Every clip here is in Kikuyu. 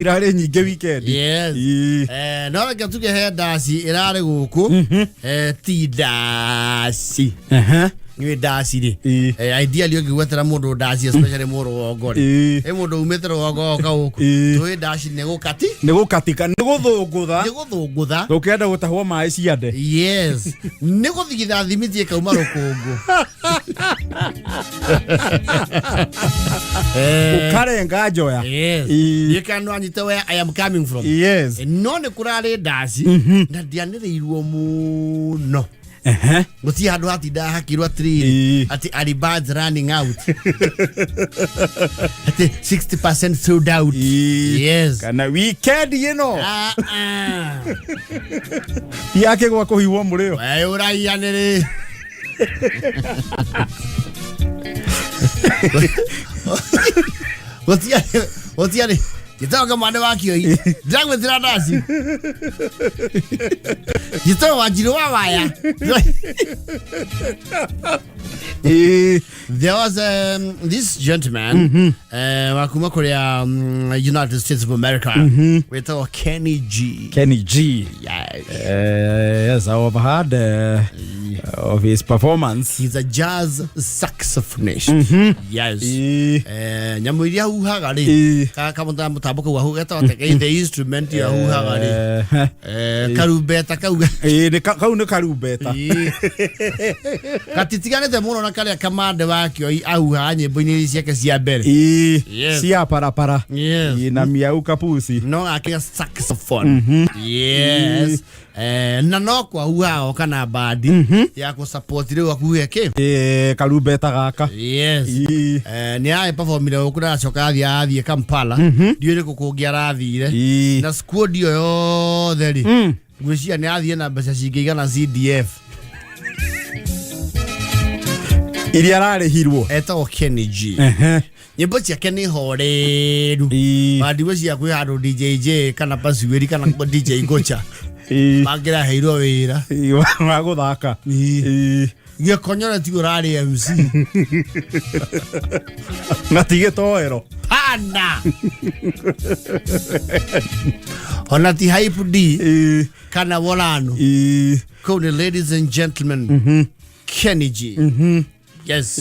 Irarĩ nyingĩ weekend. Yes. Ii. No reke tuge he ndaci ĩrarĩ gũkũ. Ti ndaci. Nĩ ndaci rĩ. Ii. Ideally ũngĩgwetera mũndũ ndaci, especially mũrũgongo rĩ. Ii. Ĩ mũndũ umĩte rũgongo oka gũkũ. Ii. Tũĩ ndaci nĩ gũkati. Nĩ gũkatika, nĩ gũthũngũtha. Nĩ gũthũngũtha. Ũkĩenda gũtahwo maĩ ciande. Yes. Nĩ gũthigitha thimiti ĩkauma rũkũngũ. Ũkarenga njoya. Yes. Ii. You can anyite where I am coming from. Yes. No nĩ kũrarĩ ndaci na ndianĩrĩirwo mũno. Gũtirĩ handũ hatindaga hakirwo atĩrĩrĩ atĩ early birds running out, atĩ 60% sold out. Yes. Kana weekend ĩno Ah, ah. ti yake gwa kũhihwo mũrĩo. We ũraiyanĩrĩ gũtiarĩ gũtiarĩ gĩtego kĩmande wa kĩoi ndĩragwĩtĩra ndaci gĩtego wa njirũ wa waya. There was this gentleman wa kuma kũrĩa United States of America wĩtagwo Kenny G. Kenny G. Yes. Yes, I've heard of his performance. He's a jazz saxophonist. Yes. Nyamũ iria huhaga rĩ, kamũtambo kau ahugetwo atĩ the instrument ĩyo ahuhaga rĩ, karumbeta kau. Kau nĩ karumbeta. Ĩĩ. Gatitiganĩte mũno na karĩa kamande wa kĩoi ahuhaga nyĩmbo-inĩ ciake cia mbere. Yes. Cia parapara. Yes. Ii, na miau kapusi. No gake saxophone. Yes. Na no kwahuhaga oka na bandi ya kũ-support rĩu akuhe kĩ. Karumbeta gaka. Yes. Nĩ arĩ performire gũkũ na acoka athiĩ Kampala, ndiũĩ nĩ kũ kũngĩ arathire. Na squad ĩyo yothe rĩ, ngwĩciria nĩ athiĩ na mbeca cingĩigana CDF. Iria ararĩhirwo. Etagwo Kenny G. Nyĩmbo ciake nĩ horeru. Wandigwo cia kwĩ handũ DJJ kana Pasuĩri kana DJ Gocha mangĩraheirwo wĩra Wa gũthaka. Gĩkonyore ti ũrarĩ MC. Na ti gĩtoero. Pana ona ti Hype D kana Wolano. Kũu nĩ ladies and gentlemen, Kenny G. Yes.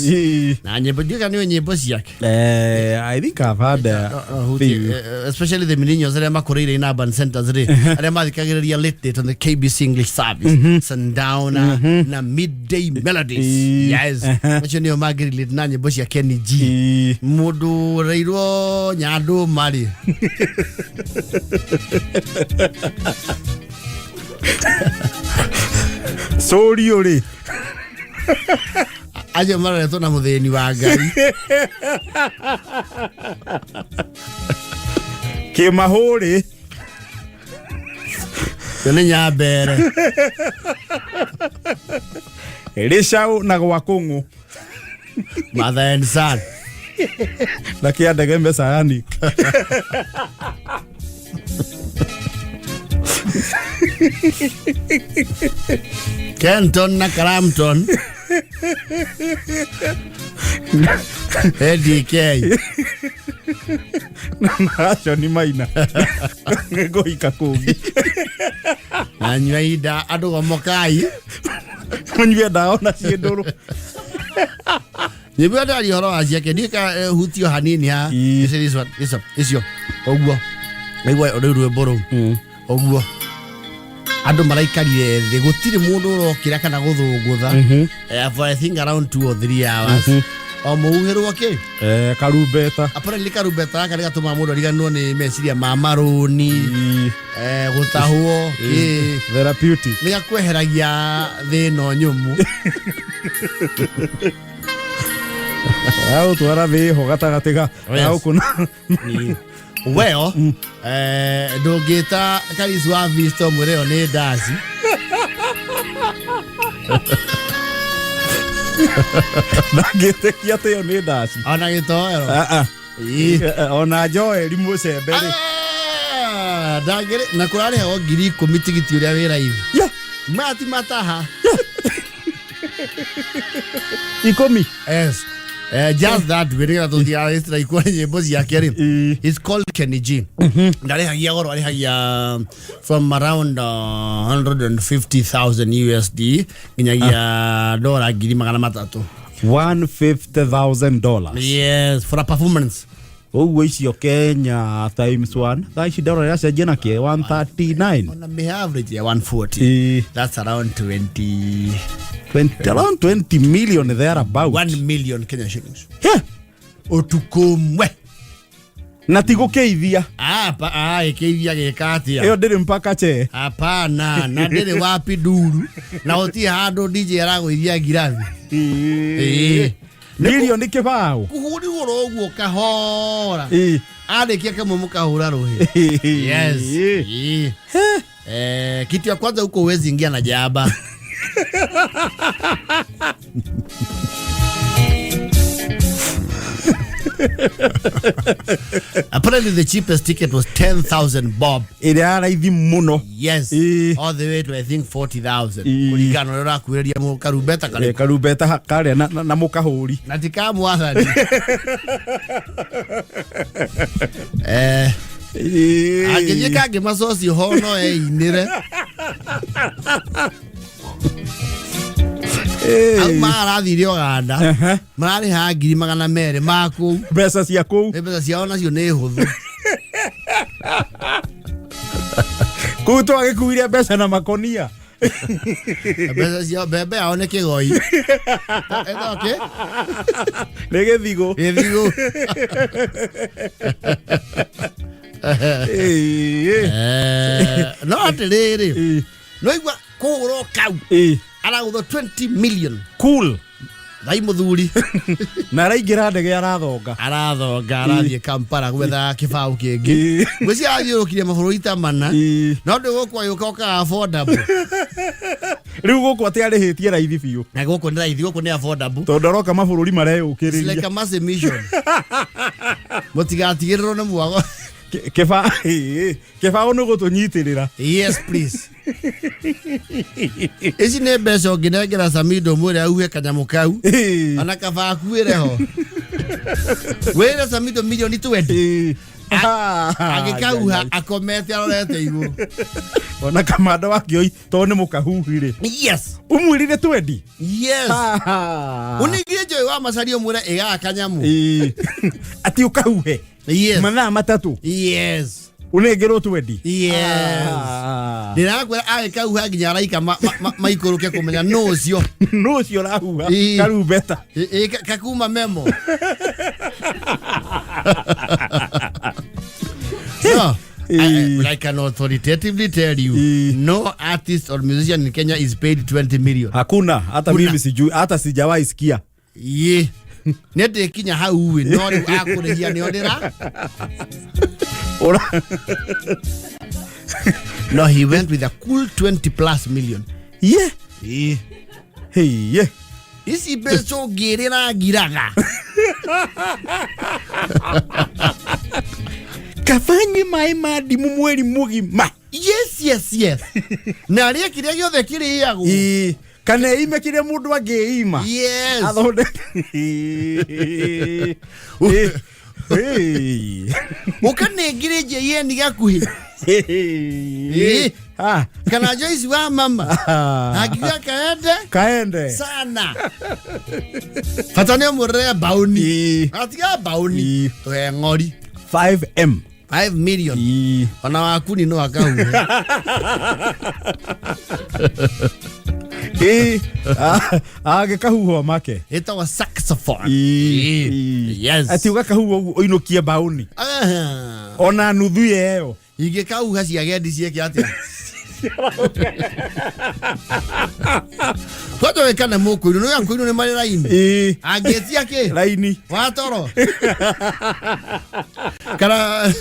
Na nyĩmbo ndiũĩ kana nĩũĩ nyĩmbo ciake. I think I've had No, hutie, few. especially the millennials arĩa makũrĩire in urban centers rĩ, arĩa mathikagĩrĩria late date on the KBC English Service, Sundowner na Midday Melodies. Yes, macio nĩo mangĩrelate na nyĩmbo cia Kenny G. Mũndũ ũreirwo Nyandũma rĩ, Cũriũ rĩ. Acio maroretwo na mũthĩni wa Ngai. Kĩmahũrĩ. Ĩyo nĩ Nyambere. Rĩcaũ na gwa kũng'ũ. Mother and son. Na kĩa ndege messianic. Kenton na Crampton. ADK. Na acio ni maina ngũhika kũngĩ. Na nyua inda andũ gomokai. Mũnyue ndawa na ciĩ ndũrũ. Nyĩmbo ĩyo ndĩraria ũhoro wa ciake ndiũĩ kana hutio hanini ha. You see this one, this one, icio ũguo naigua rĩu rwĩmbo rũu ũguo andũ maraikarire thĩ, gũtirĩ mũndũ ũrokĩra kana gũthũngũtha for I think around 2 or 3 hours o mũhuhĩrwo kĩ. Karumbeta. Apparently karumbeta gaka nĩ gatũmaga mũndũ ariganĩrwo nĩ meciria ma marũni, gũtahwo kĩ. Therapeutic. Nĩ gakweheragia thĩna nyũmũ. Agũtwara thĩho gatagatĩ ga gũkũ na Well, ndũngĩta Karisi wa Visto mwĩre ĩyo nĩ ndaci. Ndangĩtĩkia atĩ ĩyo nĩ ndaci. Ona gĩtoero. Ah, ah. Ona Joeli mũcembe rĩ. Ah, ndangĩrĩ na kũrarĩhagwo 10,000 tigiti ũrĩa wĩ raithi. Mati mataha. 10. Yes. Just that way nĩgetha tũtigastrikwo nĩ nyĩmbo ciake rĩ. He's called Kenny G. Ndarĩhagia goro, arĩhagia from around 150,000 USD nginyagia dora 300,000. $150,000. Yes, for a performance. Ũguo icio Kenya times one, thaa ici ndora ĩracenjia na kĩ 139. Ona me average ya 140. That's around 20 20, around 20 million thereabout. 1 million Kenya shillings. Yeah. Ũtukũ ũmwe. Na ti gũkĩithia. Apa, ah, ĩkĩithia gĩka atĩa? Ĩyo ndĩrĩ mpaka che. Hapana, na ndĩrĩ wapi nduru na gũtirĩ handũ DJ aragũithia ngirathi. Ĩĩ. Milioni kĩbaũ. Kũhũrĩrwo ũguo kahora. Arĩkia kamwe mũkahũra rũhĩ. Yes. Ĩĩ. Kitu ya kwanza huko huwezi ingia na jaba. Apparently the cheapest ticket was 10,000 bob. Ĩrĩa ya raithi mũno. Yes. All the way to I think 40,000. Kũringana na ũrĩa ũrakuhĩrĩria karumbeta karĩkũ. Karumbeta karĩa na mũkahũri. Na ti ka mwathani. Angĩthiĩ kangĩ macoci ho no einĩre. Au marathire Uganda. Mararĩha 200,000 ma kũu. Mbeca cia kũu. Nĩ mbeca ciao nacio nĩ hũthũ. Kũu twagĩkuire mbeca na makonia. Mbeca ciao mbembe yao nĩ kĩgoi. Ĩtagwo kĩ? Nĩ gĩthigũ. Gĩthigũ. No atĩrĩrĩ. No igua kũhũrwo kau. Aragũthwo 20 million. Cool. Thai mũthuri. Na araingĩra ndege arathonga. Arathonga arathiĩ Kampala gwetha kĩbaũ kĩngĩ. Ngwĩciria athiũrũkirie mabũrũri ta mana. No ndĩ gũkũ agĩũka okaga affordable. Rĩu gũkũ atĩ arĩhĩtie raithi biũ. Na gũkũ nĩ raithi, gũkũ nĩ affordable. Tondũ aroka mabũrũri It's mareyũkĩrĩria. like a mass emission. Mũtigatigĩrĩrwo nĩ mwago. Kĩbaũ nĩ gũtũnyitĩrĩra. Yes please. Ici nĩ mbeca ũngĩnengera Samido mwĩre auhe kanyamũ kau. Ona kaba akuĩre ho. Wĩre Samido milioni 20. Agĩkauha akomete arorete igũrũ. Ona kamanda wa kĩoi tondũ nĩ mũkahuhi rĩ. Yes. Ũmwĩrire 20. Yes. Ũningire njũĩ wa Macaria ũmwĩre ĩgaga kanyamũ. Atĩ ũkahuhe. Yes. Mathaa matatũ. Yes. Ũnengerwo 20. Yes. Ndĩrakwĩra agĩkauha nginya araika maikũrũke kũmenya nũ ũcio. Nũ ũcio ũrahuha karumbeta. Kakuma memo. No, I can authoritatively tell you, no artist or musician in Kenya is paid 20 million. Hakuna, hata mimi sijui, hata sijawahi sikia. Ye. Nĩ ndĩkinya hau ĩ, no rĩu akũrĩhia nĩo ndĩra. No, he went with a cool 20 plus million. Yeah. Yeah. Hey, yeah. Ici mbeca ũngĩrĩra ngiraga. Kabanye maĩ ma ndimũ mweri mũgima. Yes, yes, yes. Na arĩe kĩrĩa gĩothe kĩrĩagwo. Kana eime kĩrĩa mũndũ angĩima. Yes. Athondeke. Ũkanengere JN gakuhĩ. Kana Joyce wa mama. Akiuga kaende. Kaende. Sana. Bata nĩ ũmũrĩre mbaũni. Atiga mbaũni. Tũhe ng'ori. 5M. 5 million. Ona waku ni no akauhe. Agĩkahuhwo make. Ĩtagwo saxophone. Yes. Atĩ ũgakahuhwo ũguo ũinũkie mbaũni. Ona nuthu yeyo. Ingĩkauha ciagendi ciĩke atĩa? Kwanza wekane mũkũinũ, nĩ akũinũ nĩ marĩ raini. Angĩtia kĩ? Raini. Watoro. Kana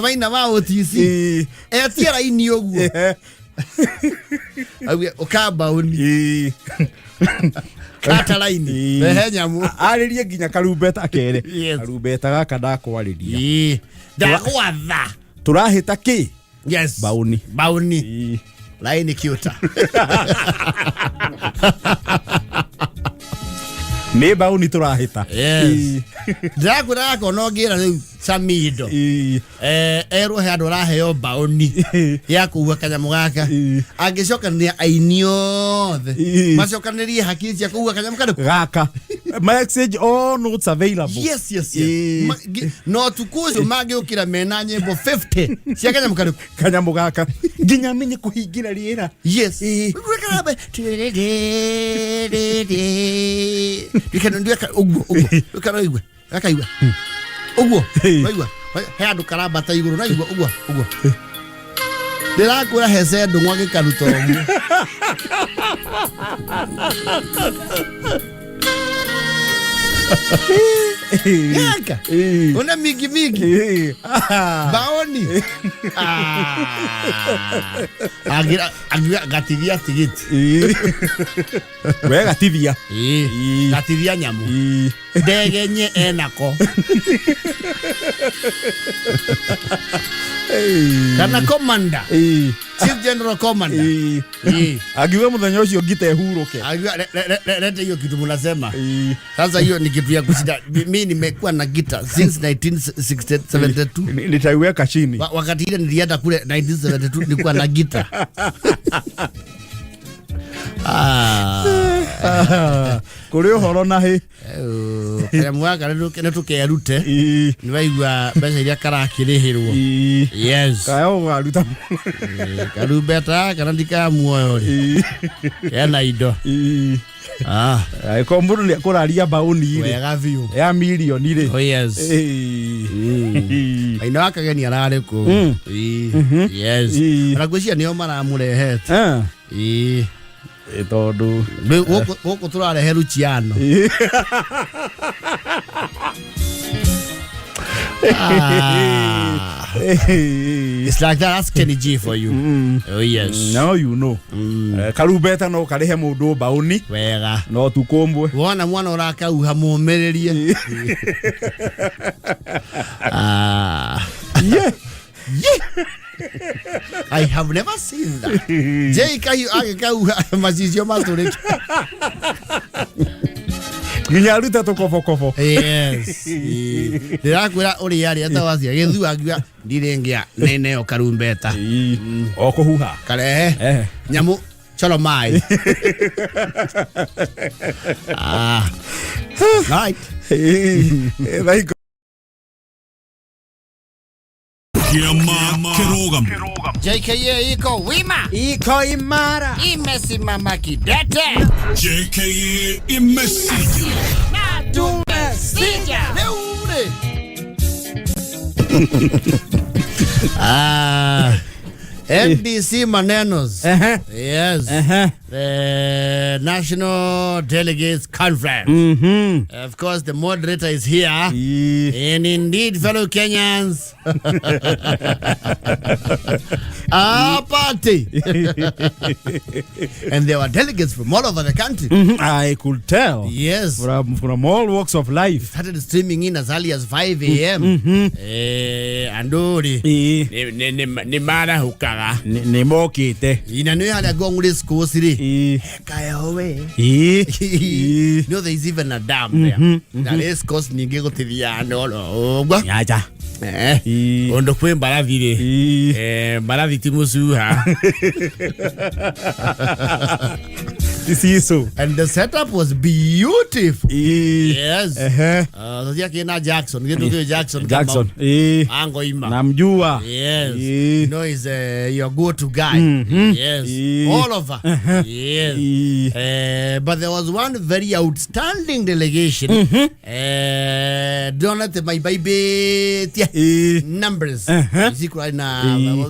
maina ma OTC. Etie raini ũguo. Auge ũkambaũni. Kata raini. Rehe nyamũ. Arĩrie nginya karumbeta akere. Karumbeta gaka ndakwarĩria. Ndagwatha. Tũrahĩta kĩ? Yes. Baũni. Baũni. Laini kiuta. Nĩ mbaũni tũrahĩta. Yes. Ndĩrakwĩra gaka ona ũngĩra rĩu Samido erwo he andũ araheo mbaũni ya kũua kanyamũ gaka, angĩcokanĩria aini othe, macokanĩrie hakiri cia kũua kanyamũ karĩkũ? Gaka ma exchange all notes available. Yes. No tukũ ũcio mangĩũkĩra mena nyĩmbo 50 cia kanyamũ karĩkũ? Kanyamũ gaka nginya menye kũhingĩra rĩera. Yes. Nduĩka ũguo ũguo nduĩka noigua gakaigua ũguo waigua he andũ karambata igũrũ naigua ũguo ũguo ndĩrakwĩra hece ndũng'wa gĩkaruta ũguo. Gaka una mingi mingi baoni. Ah. Angira gatithia tigiti. We gatithia. Ĩĩ, gatithia nyamũ ndegenye enako kana commander, chief general commander. Ĩĩ. Angiuga mũthenya ũcio ngita ĩhurũke. Angiuga, "Lete hiyo kitu mnasema sasa, hiyo ni kitu ya kushinda. Mi nimekuwa na gita since 1972." Nitaiweka chini. Wakati ile nilienda kule 1972 nilikuwa na gita. Ah. Kũrĩ ũhoro na hĩ. Kanyamũ gaka nĩ tũkerute nĩ waigua mbeca iria karakĩrĩhĩrwo. Yes. Kaya ũgaruta. Karumbeta kana ndikaya muoyo rĩ kena indo. Ah. Angĩkorwo mũndũ nĩ ekũraria mbaũni rĩ wega biũ ya mirioni rĩ. Oh yes. Maina wa Kageni ararĩ kũ? Ĩĩ. Yes. Ona ngwĩciria nĩo maramũrehete. Ĩĩ. Tondũ Rĩu gũkũ tũrarehe Luciano. Ah. It's like that. That's Kenny G for you. Oh yes. Now you know. Karumbeta no karĩhe mũndũ mbaũni Wega. no tukũ ũmwe. Wona mwana ũrakauha mũmĩrĩrie. Ah. Yeah. I have never seen that. Jay Kahiu agĩkauha macicio matũrĩke. Nginya arute tũkobokobo. Yes. Ndĩrakwĩra ũrĩa arĩ etawacia gĩthua angiuga ndirĩ ngĩa nĩneo karumbeta. O kũhuha. Karehe. Nyamũ coro mai. Ah. Right. Thaa Kiama Kirogam. JKA iko wima. Iko imara. Imesimama kidete. JKA Imesija. Na tumesija. Leo ule. Ah. NDC manenos. Yes. The National Delegates Conference. Of course, the moderator is here. And indeed, fellow Kenyans, our party. And there were delegates from all over the country. I could tell. Yes. From all walks of life. Started streaming in as early as 5 a.m. Anduri. Nĩ marahukaga. Nĩ mokĩte. Ina nĩ harĩa Ngong Race Course rĩ. Kayowe. No, there is even a dam there. Na race course ningĩ gũtithiaga oro ũguo. Nyaja. Ũndũ kwĩ mbarathi rĩ. Mbarathi ti mũcuha. Isiso. And the setup was beautiful. Yes. Sasa kina Jackson, kitu kile Jackson. Jackson. Angoima. Namjua. Yes. You know he's your go-to guy. Yes. All over. Yes. But there was one very outstanding delegation. Donald my baby numbers. Na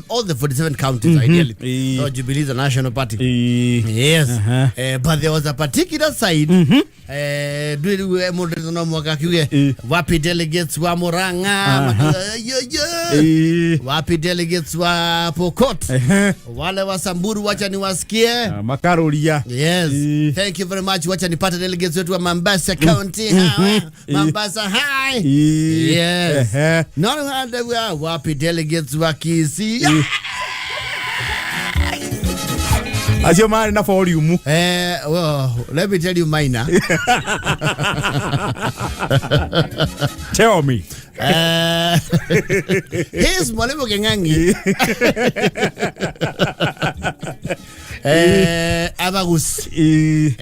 all the 47 counties ideally. So Jubilee is the national party. Yes. But there was a particular side. Ndwĩrĩu mũndũ no mwaka kiuge wapi delegates wa Murang'a, wapi delegates wa Pokot, wale wa Samburu wacha niwasikie. Makaruria. Yes. Thank you very much. Wacha nipate delegates wetu wa Mombasa County. Hawa. Mombasa hi. Yes. No, wapi delegates wa Kisii. Acio marĩ na volume. Well, let me tell you mine. Tell me. Here's Mwalimu Keng'ang'i. Abagusi.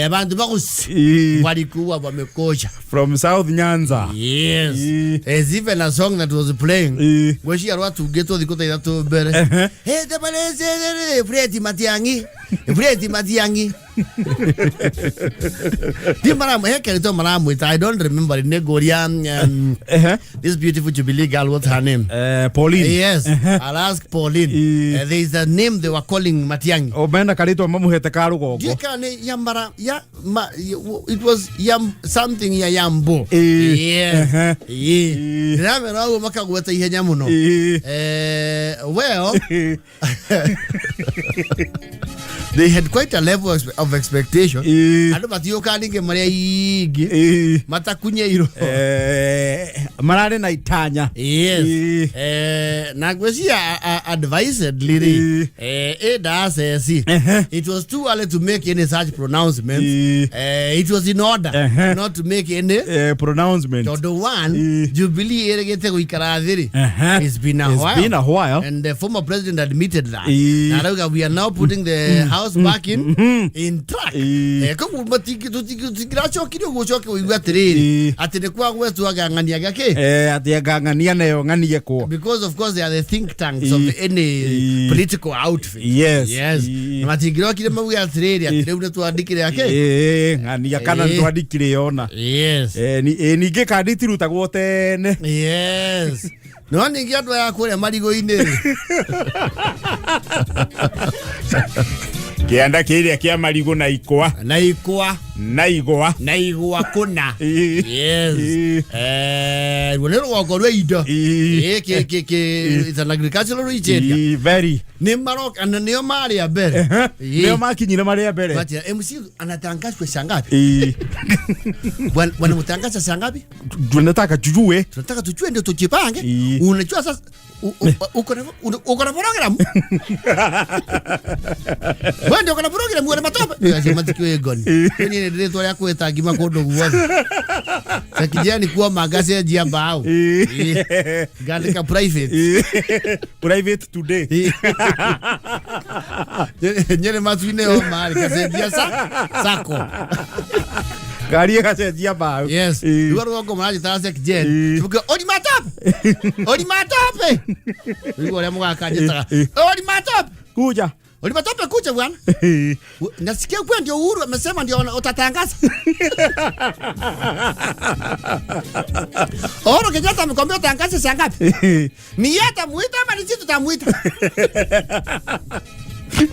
Abantu bagusi. Walikuwa wamekosha. From South Nyanza. Yes. There's even a song that was playing. Gweciria rwatungĩtwo thikũ ta ithatũ mbere. Hey, tabarese, Fred Matiang'i. Fred Matiang'i. Ndi maramwe he kerito maramwĩta. I don't remember, nĩ ngũria this beautiful Jubilee girl, what's her name? Pauline. Yes, I'll ask Pauline. There is a name they were calling Matiang'i. Omena karĩtwa mamũhete ka rũgongo. Ndiũĩ kana nĩ Yamara ya ma, it was yam, something ya Yambo. Yes. Ndĩramera ũguo makagweta ihenya mũno. Well, they had quite a level of expectation. Andũ matiũkaga ningĩ marĩa aingĩ matakunyeirwo. Mararĩ na itanya. Yes. Na ngwĩciria advisedly rĩ, ĩ ndaceci, it was too early to make any such pronouncements. It was in order not to make any pronouncement. Tondũ one, Jubilee ĩrĩgĩte gũikara thĩ rĩ, it's been a It's while. been a while. And the former president admitted that. Na arauga we are now putting the house back in track. Koguo tũtingĩracokire ũguo ũcoke ũigue atĩrĩrĩ atĩ nĩ kwagwetwo ang'ang'ania gakĩ. Atĩ ang'ang'ania nayo ng'anie kwo. Because of course they are the think tanks of any political outfit. Yes. Na matingĩrokire mauge atĩrĩrĩ atĩ rĩu nĩ twandĩkire ake. Ng'ania kana nĩ twandĩkire yona. Ningĩ kandi itirutagwo tene. Yes, no ningĩ andũ aya kũrĩa marigũ-inĩ rĩ, Kĩanda kĩrĩa kĩa marigũ na ikwa. Na ikwa. Na igwa. Na igwa kũna. Yes. Ruo nĩ rũgongo rwa indo. It's an agricultural rich area. Very. Nĩ maroka na nĩo marĩ a mbere. Nĩo makinyire marĩa mbere. Matia, MC anatangazwa saa ngapi? Wanamtangaza saa ngapi? Tunataka tujue. Tunataka tujue ndio tujipange. Unajua sasa uko na program. Wewe ndio uko na program uko na matope. Acio matikĩũĩ ngoni. Niĩ nĩ ndĩrĩtwa rĩa kwĩta ngima kũndũ guothe. Sakijani kuwa magacenjia mbao. Ngandĩka private. Private today. Nyere matu-inĩ o marĩ gacenjia sako. Ngari ĩgacenjia mbaũ. Yes. Rĩu rũgongo maranjĩtaga Sekjen. Tuge ori matope. Ori matope. Rĩu ũrĩa mũgaka njĩtaga. Ori matope. Kuja. Ori matope kuja bwana. Nasikia kwa ndio Uhuru amesema ndio utatangaza. Uhuru Kenyatta amekwambia utangaze saa ngapi? Ni yeye atamuita ama ni sisi tutamuita?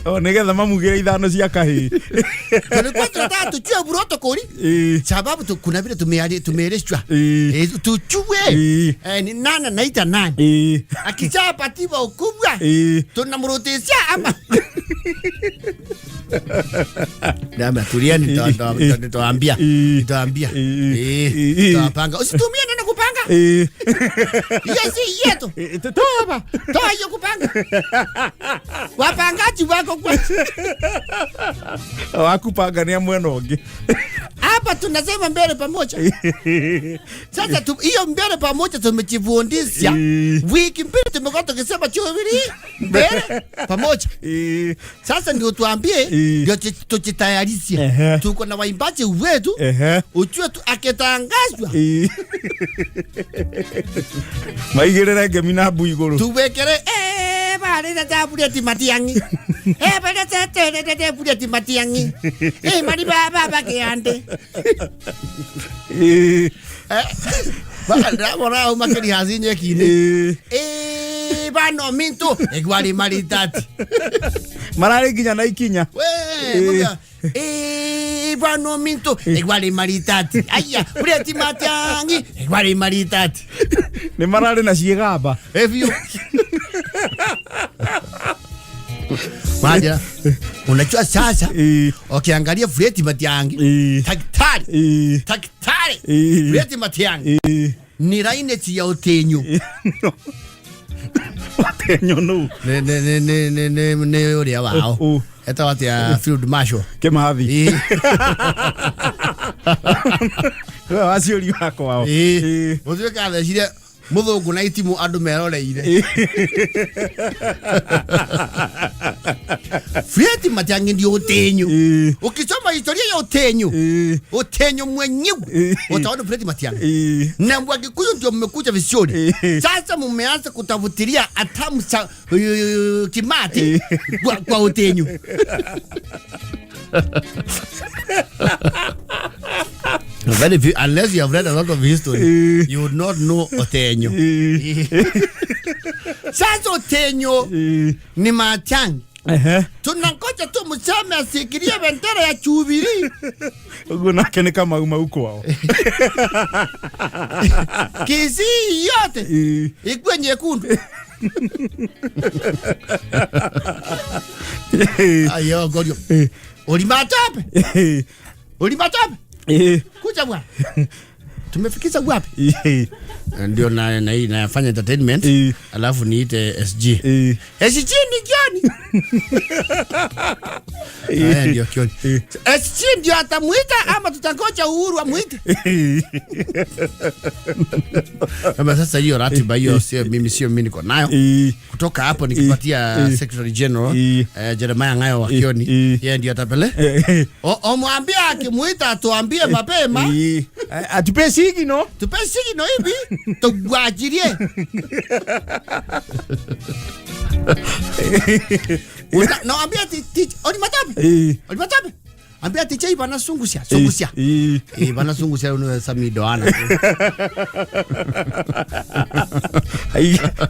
O nĩgetha mamugĩre ithano cia kahĩĩ. Tulikuwa tunataka tujue protocol sababu kuna vile tumeelezwa. Tujue ni nani anaita nani. Akishapatiwa ukubwa tunamrudishia ama Dama tulia, nitawaambia, nitawaambia, nitawapanga. Usitumie neno kupanga, hiyo si yetu. Toa hapa. Toa hiyo kupanga, wapangaji wako kwanza. Wakupanga nĩ a mwena ũngĩ. Hapa tunasema mbele pamoja. Sasa hiyo mbele pamoja tumejifundisha wiki 2, tumekuwa tukisema Jubilee mbele pamoja. Sasa ndio tuambie, ndio tujitayarishe. Tuko na waimbaji wetu, ujue tu akitangazwa Maigĩrĩre ngemi na mbu igũrũ. Tuwekere barä ta Fred Matiang'i, barä ta Fred Matiang'i, mari baba bakiande. Ndamona au makĩrihaci nyeki-inĩ. Bano mintu igwari maritati. Mararĩ nginya na ikinya. We muga bano mintu igwari maritati, aya Fred Matiang'i igwari maritati. Nĩ mararĩ na ciĩgamba. Biũ. Maja, unajua sasa ukiangalia Fred Matiang'i, daktari, daktari Fred Matiang'i ni lineage ya utenyu. Watenyo nũ? Nĩ ũrĩa wao. Ũ. Etagwo atia field marshal? Kimathi. Ĩĩ. We waciũri wakwao. Ĩĩ. Gũtuĩka athecire mũthũngũ na itimũ andũ meroreire. Fred Matiang'i ndio utenyu. Ĩĩ. Ukisoma historia ya utenyu, Ĩĩ. utenyu mwenyewe Ĩĩ. utaona Fred Matiang'i Ĩĩ. na Wakikuyu ndio mmekuja vizuri. Ĩĩ. Sasa mumeanza kutafutiria atamu sa Kimati kwa utenyu. Very few, unless you have read a lot of history, Ĩĩ. you would not know Otenyo. Ĩĩ. Sasa Otenyo Ĩĩ. ni Matiang'i. Ehe. Tunangoja tu mseme asikirie bendera ya Jubilee. Ũguo nake nĩ kamau mau kwao. Kisii yote Ĩĩ. ikuwe nyekundu. Ĩĩ. Ayo gorio. Ĩĩ. Ulimatope. Ĩĩ. Ulimatope. Ĩĩ. Kuja bwana. Tumefikisha wapi? Ĩĩ. Ndio na na hii nafanya entertainment. Ĩĩ. Alafu niite SG. Ĩĩ. SG ni gani? Haya ndio kioni. Ĩĩ. SG ndio atamuita ama tutangoja Uhuru amuite? Ĩĩ. Kama sasa hiyo ratiba hiyo sio mimi niko nayo. Ĩĩ. Kutoka hapo nikipatia Ĩĩ. Secretary General Ĩĩ. Jeremiah Ngayo wa Kioni, Ĩĩ. yeye ndio atapele. Ĩĩ. Omwambie akimuita atuambie mapema. Ĩĩ. Atupe sigino. Tupe sigino hivi tukuachirie. Naambia oli matape. Ĩĩ. Oli matape. Ambia ticha hii bana sungusia, sungusia. Ĩĩ. Eh, bana sungusia uno samido ana.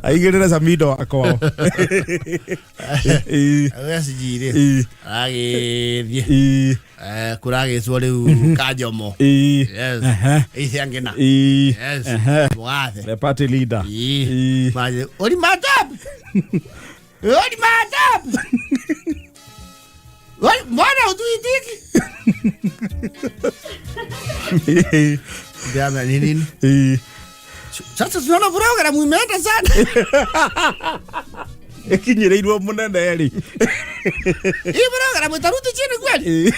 Aigĩrĩre Samido wa kwao. Ĩĩ. Wewe sijire. Ĩĩ. Agithie. Ĩĩ. Eh, kuragicwo riu kajomo. Ĩĩ. Yes. Ehe. Ici angina. Ĩĩ. Yes. Ehe. Mugathe. The party leader. Ĩĩ. Ĩĩ. Maje, oli matape. Oli matape. Oli, mbona hutuitiki? Ĩĩ. Ndiame ni nini? Ĩĩ. Sasa tunaona program imeenda sana. Ĩkinyĩrĩirwo mũnene rĩ. Hii program itarudi chini kweli?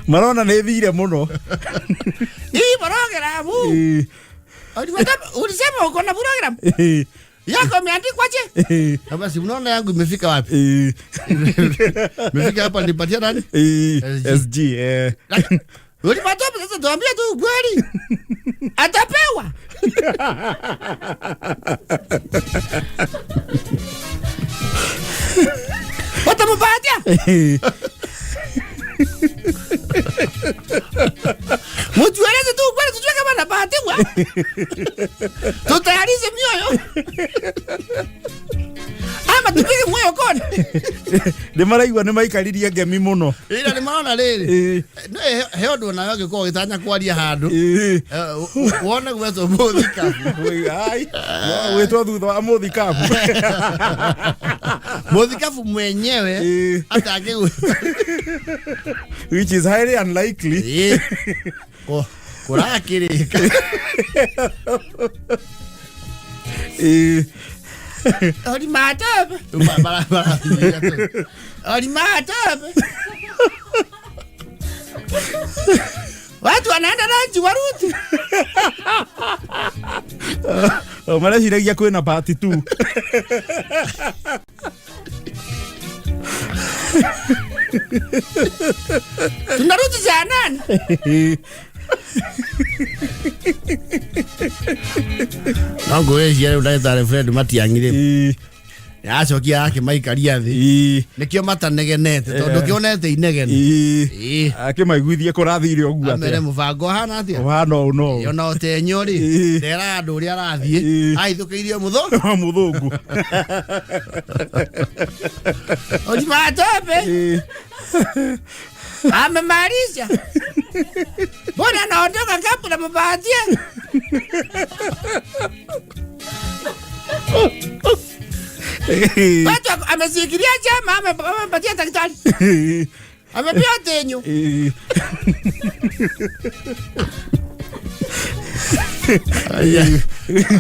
Marona nĩ thire mũno. Hii program. Ĩĩ. Oli matape, ulisema uko na program. Ĩĩ. Yako imeandikwa je? Ĩĩ. Basi unaona yangu imefika wapi? Ĩĩ. Imefika hapa nipatia nani? Ĩĩ. SG. SG eh. Oli matape, sasa tuambie tu ukweli. Atapewa. Watampatia? Ĩĩ. Mtueleze tu ukweli tujue kama anapatiwa. Tutayarishe mioyo. Ama tupige moyo kona. Nĩ maraigua nĩ maikaririe ngemi mũno. Ila nĩ marona rĩrĩ. Ĩĩ. No he ũndũ nawe ũngĩkorwo ũgĩtanya kwaria handũ. Ĩĩ. Wone gwetwo mũthikabu. Ai, gwĩtwo thutha wa mũthikabu. Mũthikabu mwenyewe Ĩĩ. atangĩgwĩta. Which is highly unlikely. Ĩĩ. Kũrakĩrĩka. Ĩĩ. Oli matabe. Oli matabe. Watu wanaenda ranchi warudi. Mareciragia kwĩna part two. Tunarudi saa 8. No ngwĩciria rĩu ndagĩtarĩ Fred Matiang'i rĩ Ĩĩ. acokia akĩmaikaria thĩ Ĩĩ. nĩkĩo matanegenete tondũ kĩonete inegene. Ĩĩ. Ĩĩ. Akĩmaiguithie kũrathire ũguo Amere atĩa. mũbango ũhana atĩa? Ũhana ũũ no ũũ. Ona ũtenyo rĩ Ĩĩ. nderaga andũ ũrĩa arathiĩ Ĩĩ. ahithũkĩirio mũthũ Wa mũthũngũ. Oli matope. Ĩĩ. Amemalisha. Mbona anaondoka kabla mpatie? Ĩĩ. Watu amesikilia chama amepatia daktari. Ĩĩ. Amepewa tenyo. Ĩĩ.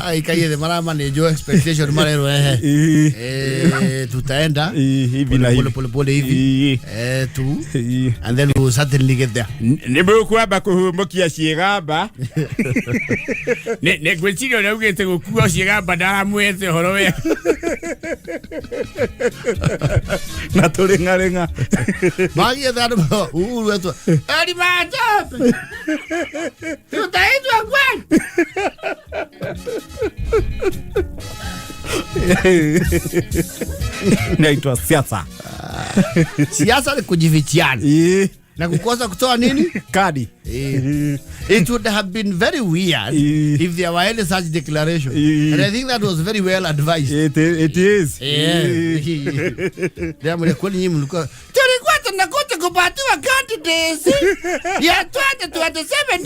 Aikaire thĩ maramanĩnjwo expectation marerwo ehe. Ii. Eh, tutaenda Ii, hivi na pole hivi. pole pole hivi Ii. eh, tu Ii. and then we will certainly get there. Nä må kwamba kå humå kia ciägamba nä ngwä ciria å rä a ugä te gå kua ciägamba ndaramwete å horo we Na tũrĩng'arĩng'a. Magietha andũ Uhuru etwo Eri matope tutaitwa kwani. Inaitwa siasa. Siasa ni kujifichiana Ii. na kukosa kutoa nini. Kadi. Eh, it would have been very weird Eh. if there were any such declaration. Eh. And I think that was very well advised. It is. Yeah. Ndamwĩra kweli nyinyi mlikuwa tulikuwa tunakuja kupatiwa candidates ya 2027.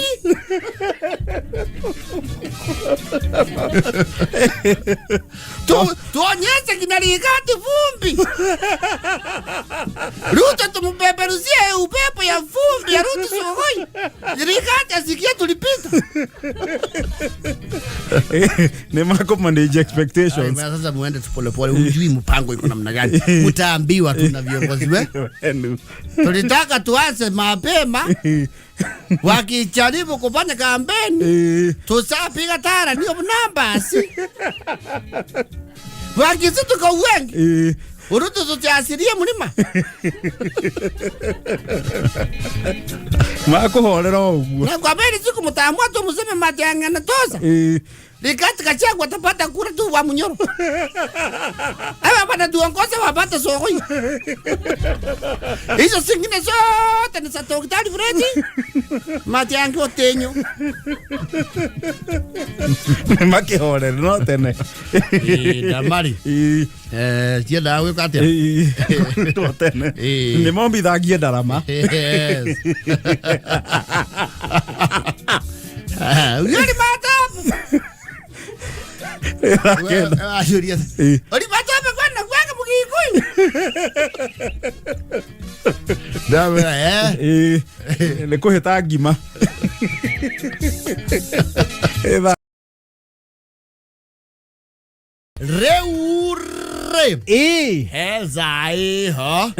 Tu, tuonyeshe kina Rigati vumbi. Ruto tumpeperusie upepo ya vumbi ya Ruto Sugoi. Rigati asikie tulipita. Nĩ makũ manage expectations. Ay, sasa muende tu polepole, hujui mpango iko namna gani, mtaambiwa tu na viongozi we. Enu. Tulitaka tuanze mapema, wakijaribu kufanya kampeni Ii. tusapiga tara ndio numbers wakisituka wengi Ii. Urutu tutiasirie mlima. Makũhorera o ũguo. Na kwa mbele siku mtaamua tu mseme Matiang'i anatoza. Ii. Rigathi Gachagua watapata kura tu wa Munyoro. Hawa wanatuongoza wapate sokoi. Hizo zingine zote ni za Daktari Fred Matiang'i Otenyo. Nĩ makĩhorere no tene. Damari. Ii. Eh, ciendaga gwĩka atĩa? Ii. No tene. Ii. Nĩ mombithagie ndarama. Yes. Yuri matapu. Acuria. Ii. Uri matapu kwana kwanga mugikuyu. Ndamwĩra eh. Ii. Nĩ kũhĩta ngima. Ĩtha. Rĩu rĩ Ii. heza ĩho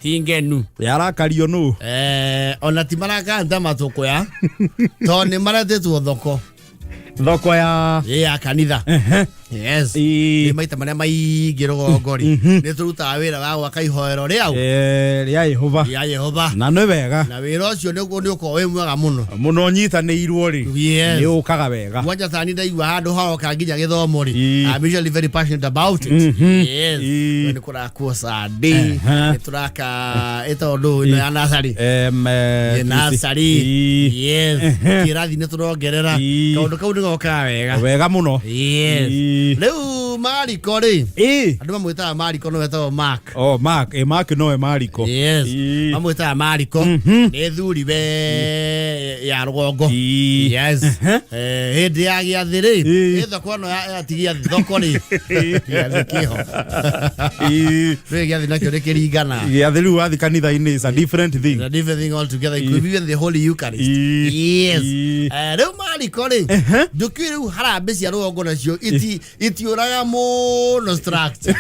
Tingenu. Yarakario nũ? Eh, ona ti marakanta matũkũya tondũ nĩ maretĩtwo thoko Thoko ya ĩ ya kanitha. Yes. Ii. Nĩ maita marĩa maingĩ rũgongo rĩ nĩ tũrutaga wĩra wa gwaka ihoero rĩau Eh, rĩa Yehova. rĩa Yehova Na nĩ wega. na wĩra ũcio nĩguo nĩ ũkorwo wĩ mwega mũno. Mũno nyitanĩirwo rĩ. Yes. Nĩ ũkaga wega. Mwanja tani ndaigua handũ haroka nginya gĩthomo rĩ. Ii. I'm usually very passionate about it. Yes. Ii. Nĩ kũrakwo Sunday, nĩ tũraka ĩtondũ ĩno ya nasarĩ. Em, Ĩ nasarĩ. Ii. Yes. Kĩrathi nĩ tũrongerera. Ii. Kaũndũ kau nĩ gokaga wega. Wega mũno. Yes. Ii. Rĩu Mariko rĩ, Ii. andũ mamwĩtaga Mariko no wetagwo Mark. Oh, Mark, Mark nowe Mariko. Yes. Ii. Mamwĩtaga Mariko nĩ thuri we ya rũgongo. Ii. Yes. Eh, hĩndĩ ya gĩathĩ rĩ, Ii. ĩ thoko ĩno ya ti gĩathĩ thoko rĩ. Gĩathĩ kĩho. Ii. Rĩu gĩathĩ nakĩo nĩ kĩringana. Gĩathĩ rĩu wathi kanitha-inĩ is a different thing. It's a different thing altogether. It could be even the Holy Eucharist. Ii. Yes. Ii. Eh, rĩu Mariko rĩ, ndũkĩũĩ rĩu harambĩ cia rũgongo nacio itiũraga mũno structure.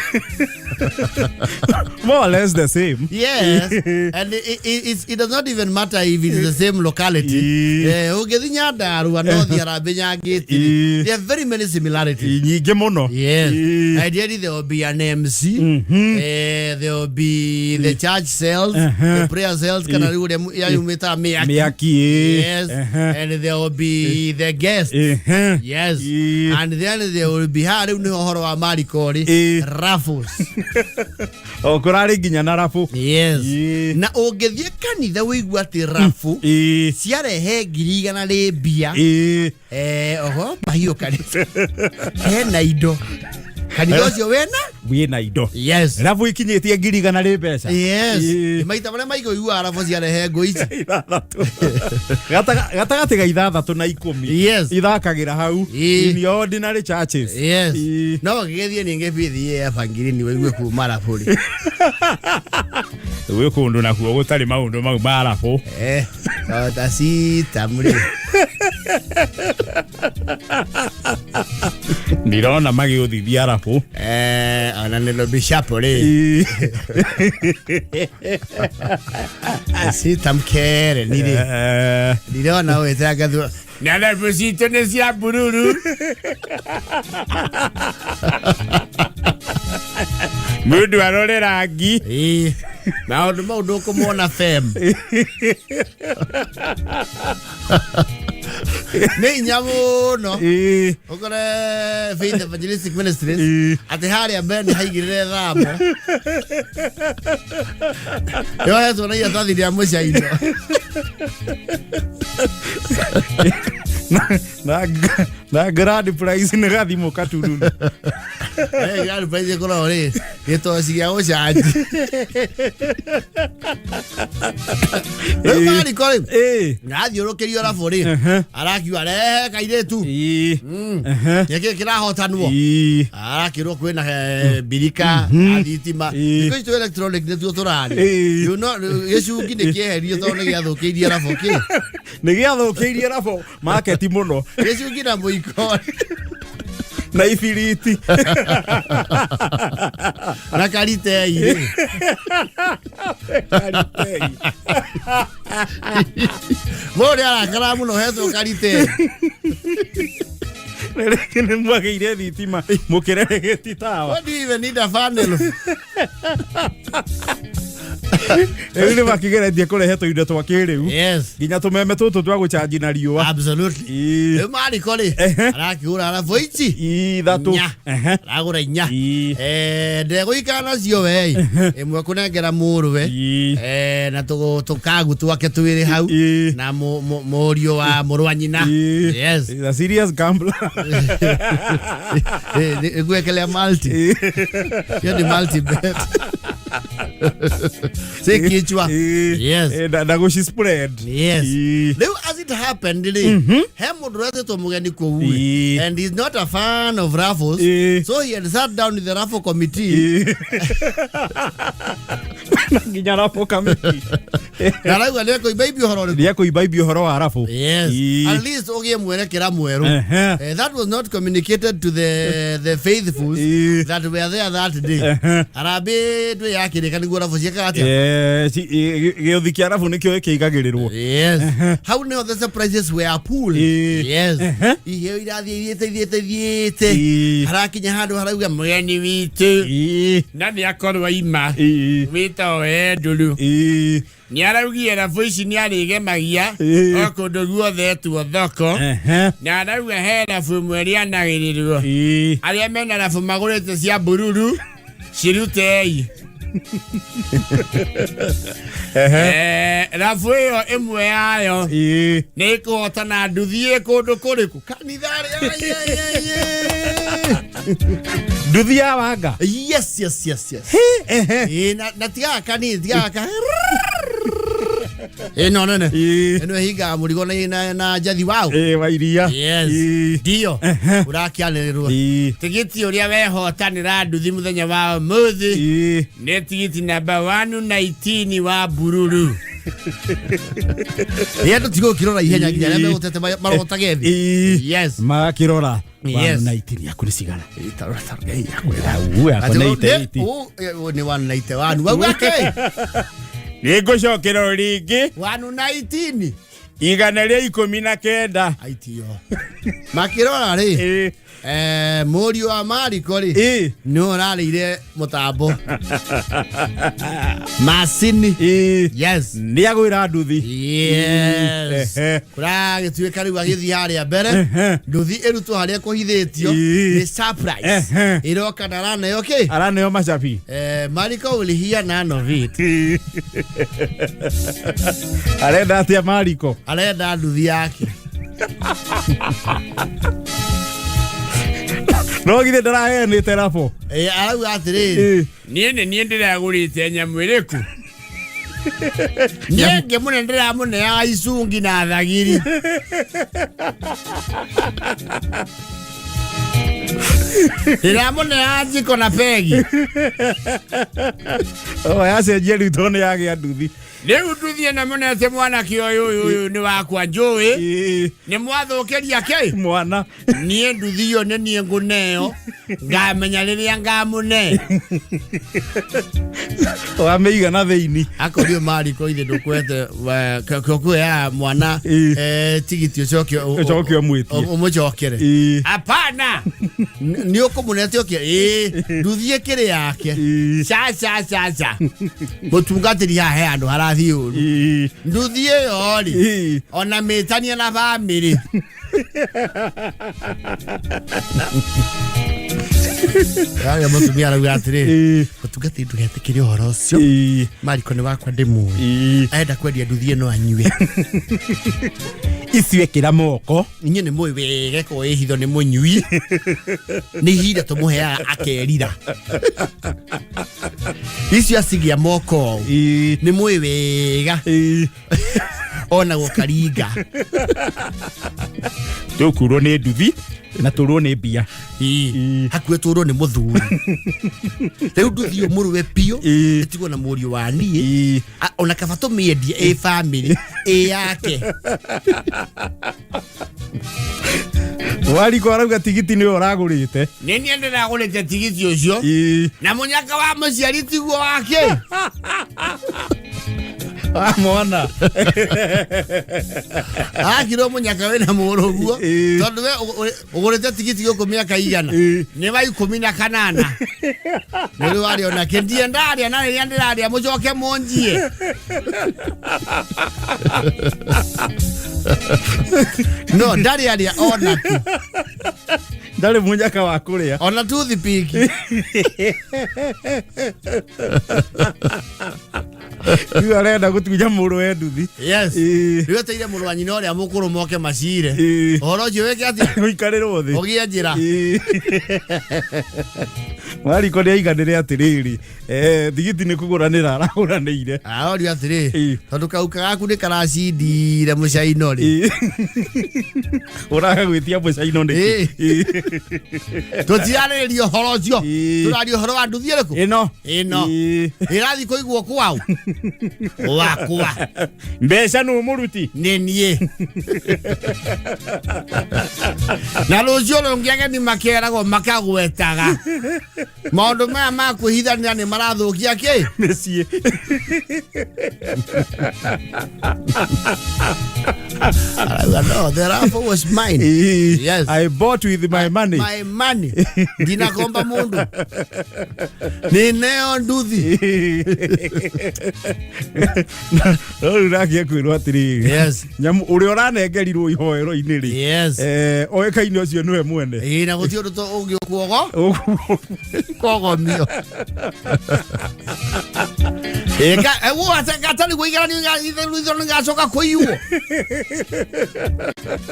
More or less the same. Yes, and it does not even matter if it's the same locality. Ii. Eh, ũngĩthiĩ Nyandarua no thiĩ harambĩ Nyangĩti. Ii. There are very many similarities. Ii, Nyingĩ mũno. Yes. Ii. Ideally, there will be an MC. Eh, there will be the church cells, the prayer cells, kana rĩu ũrĩa yayumĩta mĩaki. Mĩaki. Ii. Yes. And there will be the guests. Ehe. Yes. Ii. And then there will be haha rĩu nĩho ũhoro wa Mariko rĩ. Ii. Raffles. O kũrarĩ nginya na rabu. Yes. Ii. Na ũngĩthiĩ kanitha wĩigua atĩ rabu Ii. ciarehe 100,000 rĩ mbia. Ii. Eh, oho mahiũ kanitha hena indo kanitha ũcio wena Wĩna indo. Yes. Rabu ikinyĩtie 100,000 rĩ mbeca. Yes. Ĩĩ. Maita marĩa maigũ iguaga rabu ciarehe ngũ ici. 6. Gatagatĩ ga 6 na 10. Yes. Ithakagĩra hau. Ĩĩ. In your ordinary churches. Yes. Ĩĩ. No gĩgĩthiĩ ningĩ bithi ya bangirini wĩigue kuma rabu rĩ. Gwĩ kũndũ nakuo gũtarĩ maũndũ mau ma rabu. Eh, ta citam rĩ. Ndirona magĩũthithia rabu. Eh, ona nĩ Nairobi Chapel rĩ. Ĩĩ. Citam kere nĩ rĩ. Eh, Ndirona wĩtanga thu. Na rabu citũ nĩ cia bururu. Mũndũ arore rangi. Ĩĩ. Maũndũ mau ndũkũmona fem. Nĩ hinya mũno. Ĩĩ. Ũkore Faith Evangelistic Ministries Ĩĩ. atĩ harĩa mbere nĩ haigĩrĩre thamo. Yohetwo na iratathi rĩa mũcaino. Na na grand prize nĩ gathimũ katururu. Eh, grand prize ĩkoragwo rĩ gĩtoci gĩa gũcanji. Rĩu mariko rĩ Ĩĩ. nathiũrũkĩrio rabu rĩ Ehe. arakiuga rehe kairĩtu. Ĩĩ. Ehe. Nĩkĩ kĩrahotanwo? Ĩĩ. Arakĩrwo kwĩna mbirika ya thitima. Ĩĩ. Thikũ ici tũ electronic nĩtuo tũrarĩa. Ĩĩ. You know, gĩcungi nĩ kĩeherio tondũ nĩ gĩathũkĩirie rabu kĩ. Nĩ gĩathũkĩirie rabu market mũno. Gĩcungi na mũiko Na ibiriti. Na karitei rĩ. Karitei. Mũndũ nĩ arakara mũno hetwo karitei. Na rĩngĩ nĩ mwagĩire thitima mũkĩreregeti tawa. What do you even need a funnel? Rĩu nĩ makĩgeretie kũrehe tũindo twa kĩrĩu. Yes. Nginya tũmeme tũtũ twa gũcanji na riũa. Absolutely. Ĩĩ. Rĩu mariko rĩ Ehe. arakĩgũra rabu ici. 3. Inya. Ehe. Aragũra 4. Ĩĩ. Eh, ndegũikara nacio we ĩmwe kũnengera mũrũwe. Ĩĩ. Eh, na tũkagu twake twĩrĩ hau Ĩĩ. na mũriũ wa mũrũ wa nyina. Ĩĩ. Yes. He's a serious gambler. Eh, nĩgwekelea multi. Hiyo ni multi bet. Si kichwa. Ĩĩ. Yes. Ĩĩ, na gũci spread. Yes. Ĩĩ. Rĩu as it happened rĩ, he mũndũ ũretĩtwo mũgeni kũu rĩ, Ĩĩ. and he's not a fan of raffles. Ĩĩ. So he had sat down with the raffle committee. Ĩĩ. Na nginya rabu kamiti. Na arauga nĩekũimba ibi ũhoro ũrĩkũ. Nĩekũimba ũhoro wa rabu. Yes. Ĩĩ. At least ũgĩe mwerekera mwerũ. Ehe. Eh, that was not communicated to the faithfuls Ĩĩ. that were there that day. Ehe. Harambĩ ndwĩ yakĩrĩka nĩguo rabu ciĩkaga atĩa? Eh, gĩũthi kĩa rabu nĩkĩo gĩkĩigagĩrĩrwo. Yes. Hau nĩho the surprises were pulled. Ĩĩ. Yes. Ehe. Iheo irathiĩ ithiĩte ithiĩte ithiĩte. Ĩĩ. Harakinya handũ harauga mũgeni witũ. Ĩĩ. Na nĩ akorwo aima. Ĩĩ. Wĩtagwo Andrew. Ĩĩ. Nĩ araugire rabu ici nĩ arĩgemagia Ĩĩ. o kũndũ guothe etuo thoko. Ehe. Na arauga he rabu ĩmwe rĩanagĩrĩrwo. Ĩĩ. Arĩa mena rabu magũrĩte cia bururu cirutei. Ehe. Eh, rabu ĩyo ĩmwe yayo Ĩĩ. nĩ ĩkũhotana nduthi ĩ kũndũ kũrĩkũ Kanitha rĩ. Ai, ai, ai, ai. Nduthi ya wanga. Yes, yes, yes, yes. Ehe. Ĩĩ, na tigaga kanini tigaga ka ĩno nene. Ĩĩ. Ĩno ĩhingaga mũrigo na njathi wao. Ĩĩ, wa iria. Yes. Ĩĩ. Ndio. Ehe. Ũrakĩanĩrĩrwo. Ĩĩ. Tigiti ũrĩa wehotanĩra nduthi mũthenya wa ũmũthĩ Ĩĩ. nĩ tigiti namba 119 wa bururu. Ĩ andũ tiga ũkĩrora ihenya nginya arĩa megũtete marotage thĩ. Ĩĩ. Yes. Magakĩrora. Yes. 119 yaku nĩ cigana? Tarora, tarora, ĩ, yakwĩra. Au, yakwa Atĩ nĩ nĩ- 88. ũ, nĩ 191. Wauga kĩ? Nĩ ngũcokera o rĩngĩ 119. 119. Aitio. Makĩrora rĩ, Ĩĩ. eh, mũriũ wa Mariko rĩ, Ĩĩ. nĩ ũrarĩire mũtambo. Macini. Ĩĩ. Yes. Nĩ agwĩra nduthi. Yes. Ehe. Kũragĩtuĩka rĩu agĩthiĩ harĩa mbere Ehe. nduthi ĩrutwo harĩa kũhithĩtio Ĩĩ. nĩ surprise Ehe. ĩroka na araneo kĩ Araneo macabi. Eh, Mariko will hear none of it. Arenda atĩa Mariko? Arenda nduthi yake. No No githĩ ndaraheanĩte rabo. Eh, arauga atĩrĩrĩ Ĩ. Niĩ nĩ niĩ ndĩragũrĩte nyamũ ĩrĩkũ? Niĩ ngĩmũne ndĩramũneaga icungi na thagiri. Ndĩramũneaga njiko na pegi. O yacenjia rĩu tondũ nĩ yagĩa nduthi. Rĩu nduthi ĩno mũnete mwanake ũyũ ũyũ ũyũ nĩ wakwa njũĩ. Ĩ. Nĩ mwathũkĩria kĩ? Mwana. Niĩ nduthi ĩyo nĩ niĩ ngũneo ngamenya rĩrĩa ngamũne. Wamĩiga na thĩini. Akorio mariko ithe ndũkwete kuoya mwana Ĩ. tigiti ũcoke Ũcoke ũmwĩtie. ũmũcokere. Ĩ. Hapana. Nĩ ũkũmũnete ũke ĩ nduthi ĩkĩrĩ yake. Ĩ. Ca ca ca ca. Mũtungatĩri haha he handũ harathiĩ ũru. Ĩ. Nduthi ĩyo rĩ Ĩ. ona mĩtania na bamĩrĩ. Arĩa mũtumia arauga atĩrĩrĩ Ĩ. mũtungatĩri ndũgetĩkĩre ũhoro ũcio. Ĩ. Mariko nĩ wakwa ndĩmũĩ. Ĩ. Arenda kwendia nduthi ĩno anyue. Icio ĩkĩra moko. Inyuĩ nĩ mũĩ wega ko ĩ hitho nĩ mũnyui. Nĩ ihinda tũmũheaga akerira. Icio acigĩa moko ũũ. Ĩ. Nĩ mũĩ wega Ĩ. ona gũkaringa. Tũkurwo nĩ nduthi na tũrwo nĩ mbia. Ĩ. Hakuhĩ tũrwo nĩ mũthuri. Rĩu nduthi ĩyo mũrũwe biũ Ĩ. ĩtigwo na mũriũ wa niĩ. Ĩ. Ona kaba tũmĩendie ĩ bamĩrĩ ĩ yake. Wariko arauga tigiti nĩwe ũragũrĩte. Nĩ niĩ ndĩragũrĩte tigiti ũcio. Ĩ. Na mũnyaka wa mũciari tiguo wake. Wa mwana. Akirwo mũnyaka wĩna mũrũguo Ĩ. tondũ we ũgũrĩte tigiti gũkũ mĩaka igana Ĩ. nĩ wa 18 nĩ rĩu warĩa onake ndie ndarĩa na rĩrĩa ndĩrarĩa mũcoke mũnjie. No ndarĩ arĩa ona tu Ndarĩ mũnyaka wa kũrĩa. Ona toothpick. Rĩu arenda gũtunya mũrũwe nduthi. Yes. Ĩ. Rĩu eteire mũrũ wa nyina ũrĩa mũkũrũ moke macire. Ĩ. Ũhoro ũcio wĩke atĩa? Ũikarĩrwo thĩ. Ũgĩe njĩra. Ĩ. Wariko nĩ aiganĩre atĩrĩrĩ tigiti nĩ kũgũranĩra aragũranĩire. Arorio atĩrĩ Ĩ. tondũ kauka gaku nĩ karacindire mũcaino rĩ. Ĩ. Ũraga gwĩtia mũcaino nĩkĩ? Ĩ. Tũtirarĩrĩria ũhoro ũcio. Ĩ. Tũraria ũhoro wa nduthi ĩrĩkũ? Ĩno. Ĩno. Ĩ. Ĩrathiĩ kũigwo kwao. Wakwa. Mbeca nũ mũruti? Nĩ niĩ. Na rũciũ rũngĩ ageni makeragwo makagwetaga. Maũndũ maya ma kwĩhithanĩra nĩ marathũkia kĩ? Mĩciĩ. Arauga no, the raffle was mine. Ĩ. Yes. I bought with my money. My money. Ndinakomba mũndũ. Nĩ neo nduthi. No rĩu nake kwĩrwo atĩrĩrĩ. Yes. Nyamũ ũrĩa ũranengerirwo ihoero-inĩ rĩ. Yes. Oĩkaine ũcio nĩwe mwene. Ĩ na gũtirĩ ũndũ ũngĩ ũkuogo Ũguo. kogomio. Gatarĩ gũigaranio ithurano igacoka kũiywo.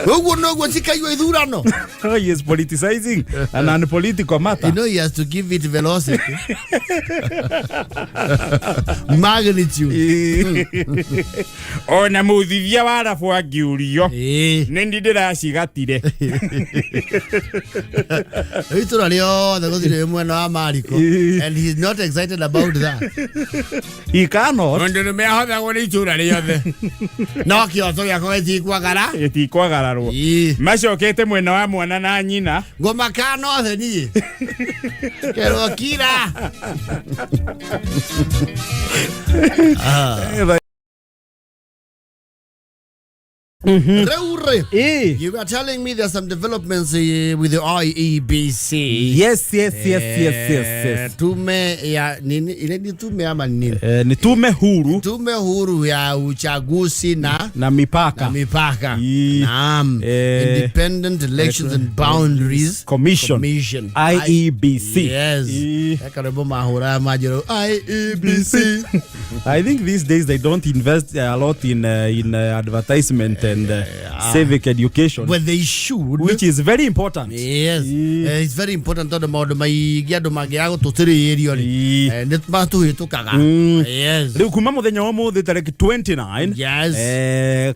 Ũguo noguo cikaiywo ithurano. He is politicizing an unpolitical matter. You know he has to give it velocity. Magnitude. Ona mũthithia wa rabu angĩũrio. Ĩ. Nĩ niĩ ndĩracigatire. Rĩu itũra rĩothe gũtirĩ mwena wa Mariko. Ĩ. And he is not excited about that. He cannot. Mũndũ nĩme ahothagwo nĩ itũra rĩothe. No kĩoto gĩakwa gĩtikwagara. Gĩtikwagararwo. Ĩ. Macokete mwena wa mwana na nyina. Ngũmaka nothe niĩ. Kerwo kira. Rĩu rĩ. Ĩ. You were telling me there's some developments with the IEBC. Yes. Tume ya nini ile ni tume ama ni nini? Ni tume huru Tume huru ya uchaguzi na na mipaka na mipaka. Ii. Naam. Independent Elections and Boundaries Commission. Commission. IEBC. Yes. Ii. Karebo mahura majero IEBC. I think these days they don't invest a lot in advertisement and civic education, Well, they should. which is very important. Yes. Ii. It's very important tondå maå ndå maingä andå mangäaga gå tå tä rä rio rä Ii. nä matå hä tå kaga. Yes. Rĩu kuma mũthenya wa ũmũthĩ tarĩki 29, Yes.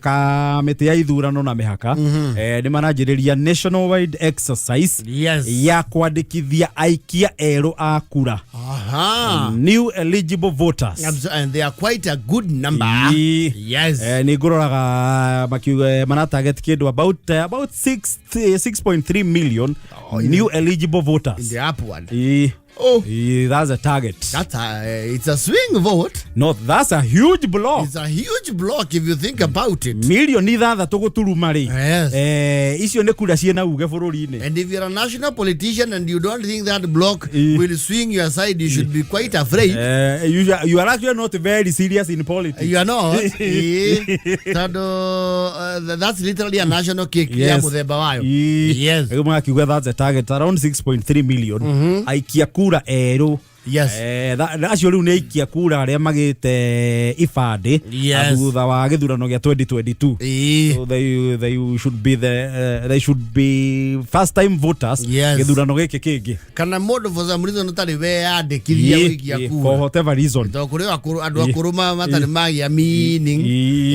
Kamĩtĩ ya ithurano na mĩhaka nĩ maranjĩrĩria national wide exercise ya kwandĩkithia aikia erũ a kura, Aha. new eligible voters. And they are quite a good number. Ii. Yes. Nĩ ngũroraga makiuga maratarget kĩndũ about 6.3 million new eligible In voters. the upward. Ii. Oh. Ii, that's a target. It's a swing vote. No, that's a huge block. It's a huge block if you think about it. 6 milioni gũturuma rĩ, Yes. icio nĩ kura ciĩna uge bũrũri-inĩ. And if you're a national politician and you don't think that block Eh. will swing your side, you should be quite afraid. You are actually not very serious in politics. You are not. Tondũ that's literally a national cake ya mũthemba wayo. Ii. Yes. Rĩu magakiuga that's a target around 6.3 million aikia kura erũ. Yes. Acio rĩu nĩ aikia kura arĩa magĩte ibandĩ thutha wa gĩthurano gĩa 2022. So they should be they should be first time voters gĩthurano gĩkĩ kĩngĩ. Kana mũndũ for some reason ũtarĩ weyandĩkithia gũikia Ii, for kura. whatever reason. Tondũ kũrĩ akũrũ, andũ akũrũ matarĩ magĩa meaning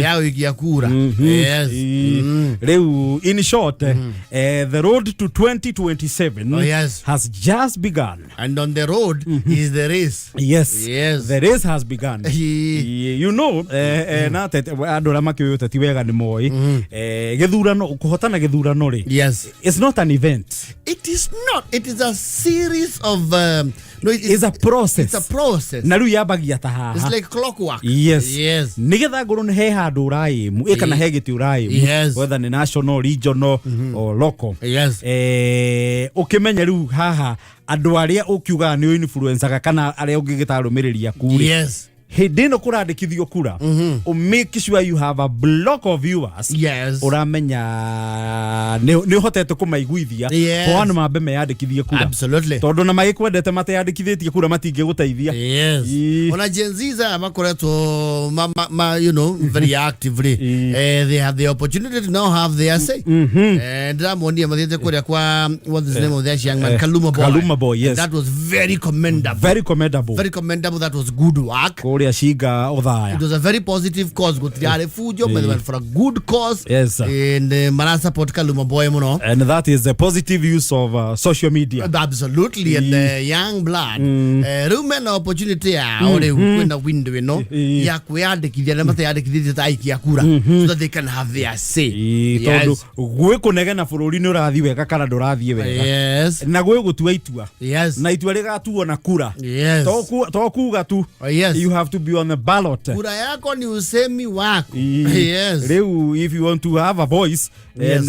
ya gũikia kura. Yes. Ii. Rĩu in short, the road to 2027 Oh, yes. has just begun. And on the road is the race. Yes. Yes. The race has begun. Ii. Na andũ arĩa makĩũĩ ũteti wega nĩ moĩ gĩthurano, kũhotana gĩthurano rĩ, it's not an event. It is not. It is a series of no, It's a process. It's a process. Na rĩu yambagia ta haha. It's like clockwork. Yes. Yes. Nigetha ngorwo nĩ he handũ ũraĩmu ĩ kana he gĩtĩ ũraĩmu, whether nĩ national, regional or local, ũkĩmenye rĩu haha andũ arĩa ũkiugaga nĩ influencaga kana arĩa ũngĩgĩta arũmĩrĩri aku rĩ, hĩndĩ ĩno kũrandĩkithio kura, ũ make sure you have a block of viewers ũramenya nĩ ũhotete kũmaiguithia for one mambe meyandĩkithie kura, tondũ na magĩkwendete mateyandĩkithĩtie kura matingĩgũteithia. Yes. Ii. Ona Gen Z aya makoretwo ma, very actively. Ii. They have the opportunity to now have their say. Ndĩramonia mathiĩte kũrĩa kwa, what is the name of that young man? Kaluma Boy. Kaluma Boy, yes. That was very commendable. Very commendable. Very commendable. That was good work. Kũrĩa Cinga Othaya. It was a very positive cause. Gũtirarĩ fujo, but they went for a good cause. Yes, sir. And mara support Kaluma Boy mũno. And that is the positive use of social media. Absolutely, and young blood rĩu mena opportunity yao rĩu kwĩna window ĩno ya kwĩyandĩkithia arĩa mateyandĩkithĩtie ta aikia kura so that they can have their say. Ii, tondũ gwĩ kũnegena bũrũri nĩ ũrathiĩ wega kana ndũrathiĩ wega, na gwĩ gũtua itua, na itua rĩgatuo na kura. To kuga tu. Oh, yes. You have to be on the ballot. Kura yako ni usemi wako. Ii. Rĩu if you want to have a voice and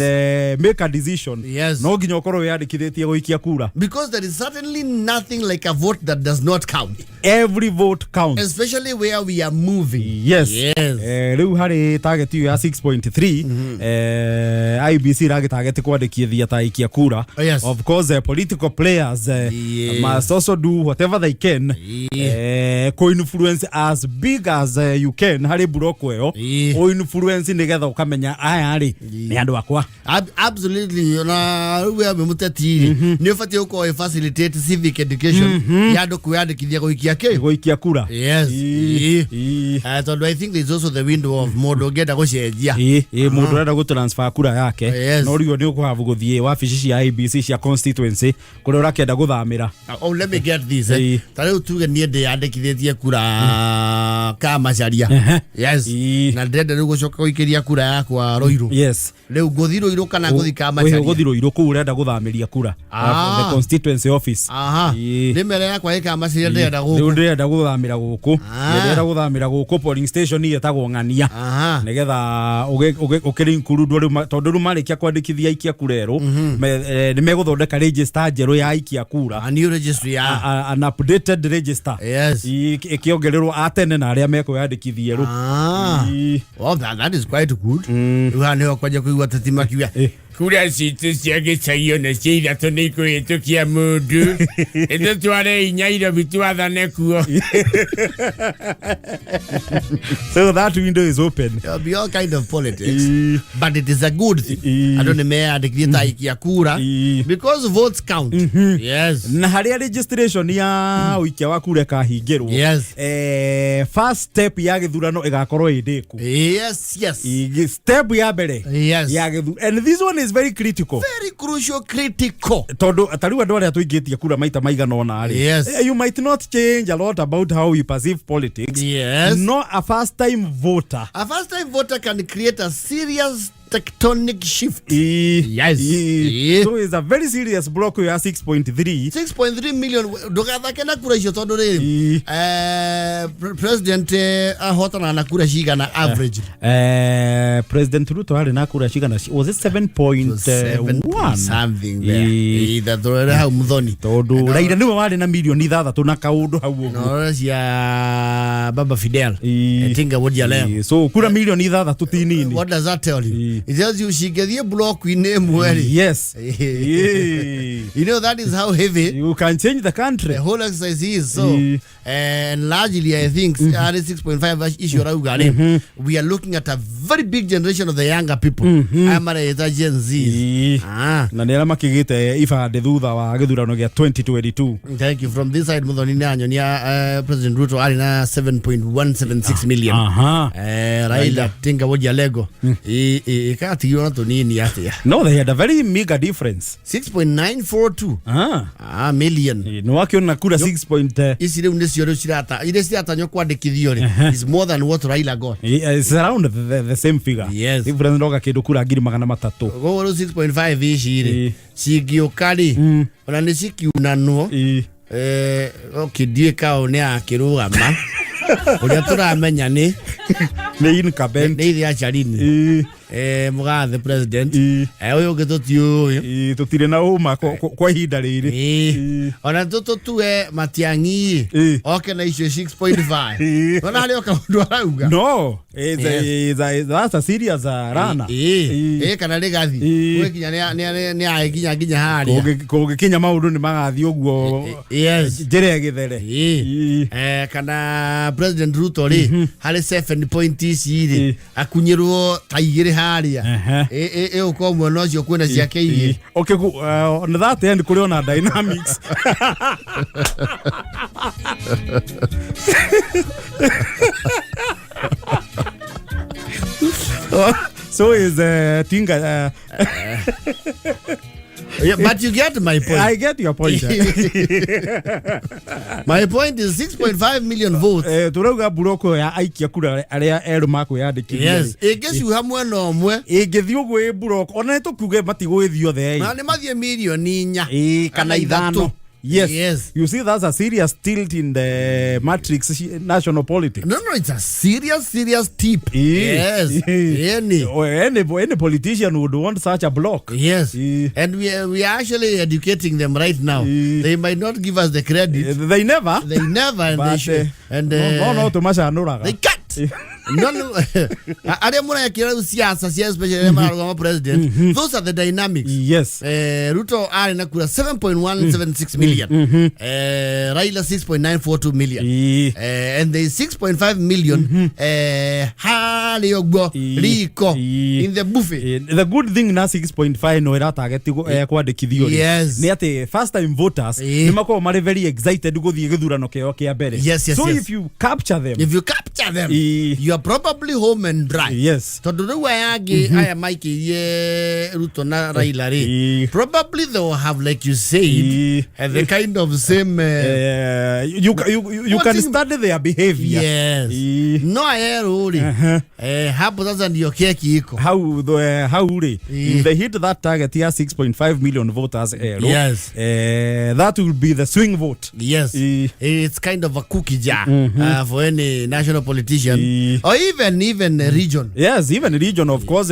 make a decision, no nginya ũkorwo wĩyandĩkithĩtie gũikia kura. Because there is certainly nothing like a vote that does not count. Every vote counts. Especially where we are moving. Yes. Rĩu harĩ target ĩyo ya 6.3, IEBC ĩragĩtarget kwandĩkithia ta aikia kura. Oh, yes. Of course, political players must also do whatever they can co-influence as big as you can harĩ buroko ĩyo, ũ-influence nĩgetha ũkamenya aya rĩ nĩ andũ akwa. Absolutely, na rĩu we wĩ mũteti rĩ, nĩ ũbatiĩ gũkorwo ĩ facilitate civic education ya andũ kwĩyandĩkithia gũikia kĩ? Gũikia kura. Yes. Ii. Ii. Ii. Tondũ I think there is also the window of mũndũ ũngĩenda gũcenjia. Ĩ mũndũ ũrenda gũ transfer kura yake, no rĩu nĩ ũkũhabu gũthiĩ wabici cia IEBC cia constituency kũrĩa ũrakĩenda gũthamĩra. Oh, let me get this. Ii. Ta rĩu tuge niĩ ndĩyandĩkithĩtie kura Kamacharia. Yes. Ii. Na ndĩrenda rĩu gũcoka gũikĩria kura yakwa Ruiru. Rĩu ngũthi Ruiru kana ngũthi Kamacharia? Ũgũthi Ruiru kũu ũrenda gũthamĩria kura. The constituency office. Aha. Ii. Nĩ mere yakwa ĩ Kamacharia, ndĩrenda Rĩu gũkũ. ndĩrenda gũthamĩra gũkũ. Ndĩrenda gũthamĩra gũkũ polling station ĩtagwo Ng'ania, nĩgetha ũkĩrĩ include rĩu tondũ rĩu marĩkia kwandĩkithia aikia kura erũ, nĩ megũthondeka register njerũ ya aikia kura. A new registry ya. An updated register. Ĩkĩongererwo a tene na arĩa mekwĩyandĩkithia erũ. Well, that is quite good. Rĩu haha nĩho kwanja kũigua ateti makiuga Kura citũ cia gĩcagi ona cia ithatũ nĩ ikũhĩtũkia mũndũ. Ĩtũtware Nairobi twathane kuo. So that window is open. There will be all kind of politics, Ii. but it is a good thing. Ii. Andũ nĩ meyandĩkithie ta aikia kura Ii. because votes count. Yes. Na harĩa registration ya ũikia wa kura ĩkahingĩrwo, Yes. first step ya gĩthurano ĩgakorwo ĩ ndĩku. Yes. Step ya mbere Yes. ya gĩthurano, and this one is very critical. Very crucial, critical. Tondũ tarĩu andũ arĩa tũingĩtie kura maita maigana ũna rĩ, Yes. you might not change a lot about how we perceive politics. Yes. No, a first time voter. A first time voter can create a serious tectonic shift. Yes. So it's a very serious block ya 6.3. 6.3 million, ndũgathake na kura icio tondũ rĩrĩ, president ahotanaga na kura cigana average? President Ruto arĩ na kura cigana? Was it 7.1 something there? Either tũrore hau, Muthoni. Tondũ Raila nĩwe warĩ na milioni 6 na kaũndũ hau ũguo. Norore cia Baba Fidel. Tinga Wodia leo. So kura milioni 6 ti nini. What does that tell you? It tells you cingĩthiĩ block-inĩ ĩmwe rĩ, you know that is how heavy You can change the country. The whole exercise is. So and largely I think mm 6.5 issue rauga rĩ, we are looking at a very big generation of the younger people aya mareta Gen Zs. Ah. Na nĩ arĩa makĩgĩte ibandĩ thutha wa gĩthurano gĩa 2022. Thank you. From this side, Muthoni nĩ anyonia President Ruto arĩ na 7.176 million. Raila Tinga Wodia Lego ĩkatigirwo na tũnini atĩa? No, they had a very meager difference. 6.942 million. Nĩ wakĩona kura 6 point Ici rĩu nĩcio rĩu cirata iria ciratanywo kwandĩkithio rĩ is more than what Raila got. It's around the same figure. Yes. Difference ndoga kĩndũ kura 300,000. Koguo rĩu 6.5 ici rĩ cingĩũka rĩ, ona nĩ cikiunanwo. Okay, ndiũĩ kao nĩ akĩrũgama, ũrĩa tũramenya nĩ Nĩ incumbent. Nĩ ithe acarini mũgathe president. Ũyũ ũngĩ tũtiũĩ. Tũtirĩ na ũma kwa ihinda rĩrĩ. Ona tũtũtue Matiang'i oke na icio 6.5, ona harĩ o kaũndũ arauga. No, it's a, that's a serious rana. Kana Rigathi gwĩkinya nĩ agĩkinya nginya harĩa. Kũngĩkinya maũndũ nĩ magathiĩ ũguo njĩra ĩgĩthere. Kana President Ruto rĩ, harĩ 7 point ici rĩ, akunyĩrwo ta igĩrĩ harĩa. Ĩgũkorwo mwena ũcio kwĩna ciake igĩrĩ. Okay, on that end kũrĩ ona dynamics. So is Tinga. Yeah, but you get my point. I get your point. My point is 6.5 million votes. Turauga buroko ya aikia kura arĩa erũ makwĩyandĩkithia. Yes, ĩngĩcuha mwena ũmwe. Ĩngĩthiĩ ũguo ĩ buroko, ona nĩ tũkiuge matigũgĩthiĩ othe. Na nĩ mathiĩ milioni 4 Ĩ, kana 5. Yes. Yes. You see, that's a serious tilt in the matrix, national politics. No, it's a serious, serious tip. Yes. Any. Or any politician would want such a block. Yes. And we are actually educating them right now. They might not give us the credit. They never. They never, and they But, should. And no tũmacanũraga. They can't. No, arĩa mũrekĩra rĩu siasa cia, especially arĩa mararũgama president, those are the dynamics. Ruto arĩ na kura 7.176 million, Raila 6.942 million, and there is 6.5 million harĩa ũguo riko in the buffet. The good thing na 6.5 no ĩratageti kwandĩkithio rĩ, nĩ atĩ first time voters nĩ makoragwo marĩ very excited gũthiĩ gĩthurano kĩao kĩa mbere. So if you capture them, If you capture them, you are probably home and dry. Tondũ rĩu aya angĩ aya maikĩirie Ruto na Raila rĩ, probably they will have, like you said, the kind of same You can study their behavior. Yes. No ayerũ rĩ, hapo sasa ndio keki iko. How rĩ, if they hit that target ya 6.5 million voters ero, that will be the swing vote. Yes. It's kind of a cookie jar for any national politician. Or even region. Yes, even region, of course.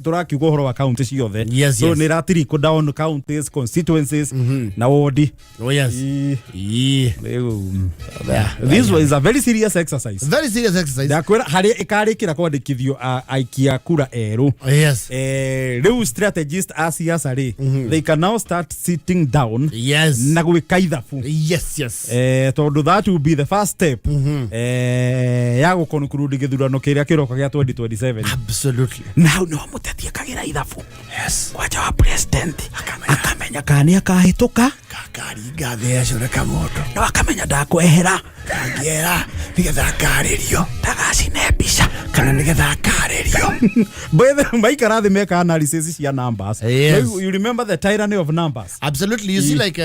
Tũrakiuga ũhoro wa county ciothe. So nĩ ĩratirickle down counties, constituencies na wodi. Oh yes. Ĩĩ. Rĩu, There. this was a very serious exercise. Very serious exercise. Ndakwĩra harĩa ĩkarĩkĩra kwandĩkithio aikia kura erũ, rĩu strategist a siasa rĩ, they can now start sitting down na gwĩka ithabu, tondũ that will be the first step ya gũconclude gĩthurano kĩrĩa kĩroka gĩa 2027. Na hau nĩho mũteti akagĩra ithabu kwanja wa president, akamenya kana nĩ akahĩtũka. Kakaringa thĩ acore kamoto. No akamenya ndakwehera. Kangĩera nĩgetha akarĩrio. Ndagacine mbica. Kana nĩgetha akarĩrio. By the maikara thĩ meka analysis cia numbers. You remember the tyranny of numbers. Absolutely. You see, like